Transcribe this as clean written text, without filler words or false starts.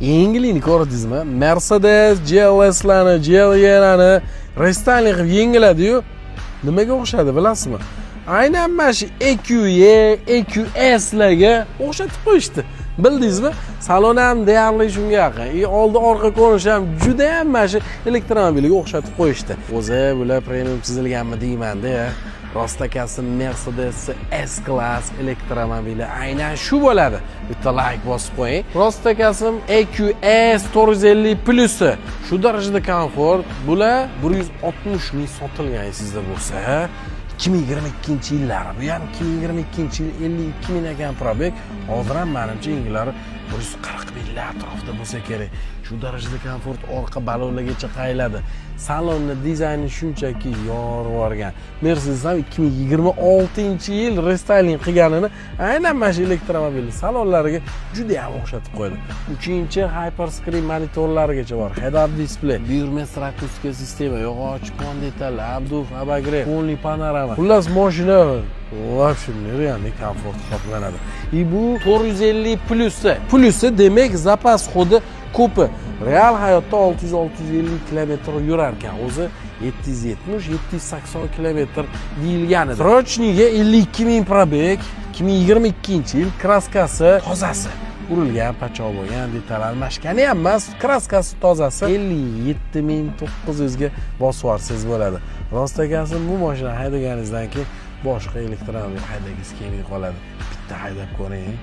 Yengillikni ko'rdingizmi? Mercedes GLSlarni, GLElarni рестайлинг qilib yengiladi-yu, nimaga o'xshadi bilasizmi? Aynan mana shu EQE, EQSlarga o'xshatib qo'yishdi. Bildingizmi? Salon ham deyarli shunga yaqin. И oldi orqa ko'rinishi ham juda ham mana shu elektromobilga o'xshatib qo'yishdi. O'zi bular premium chizilganmi deyman-da. Rostakasi Mercedes S-Class elektromobili aynan shu bo'ladi. Bitta like bosib qo'ying. Rostakasim EQS 450 plusi. Shu darajada komfort. Bular 160 ming sotilgan esingizda bo'lsa. 2022 yillari. Bu ham 2022 yil 52 ming ekan пробег. Hozir ham menimcha yengillari 140 minglar atrofida bo'lsa kerak. Shu darajada komfort, orqa balonlargacha qayiladi. Salonni dizayni shunchaki yorib yuborgan. Mercedes ham 2026 yil рестайлинг qilganini aynan mana shu elektromobil salonlariga juda ham o'xshatib qo'ydi. 3-inchi hyperscreen monitorlarigacha bor. Head-up display, Burmester akustika sistema, yog'och pon detallar, обдув, обогрев, полный panorama. Xullas, mashina вообще нереальный komfort hisoblanadi. И bu 450 plusi. Plusi demak запас хода ko'pi. Real hayotda 600-650 kilometr yurar ekan. O'zi 770-780 kilometr deyilgan edi. Срочный ga 52 ming пробег, 2022 yil, краска si tozasi. Urilgan, pachoq bo'lgan, detal almashgani ham emas, краска si tozasi 57 900 ga bosib yuborsangiz bo'ladi. Rost akasi, bu mashina haydaganingizdan keyin boshqa elektromobil haydagisi kelmay qoladi. Bitta haydab ko'ring.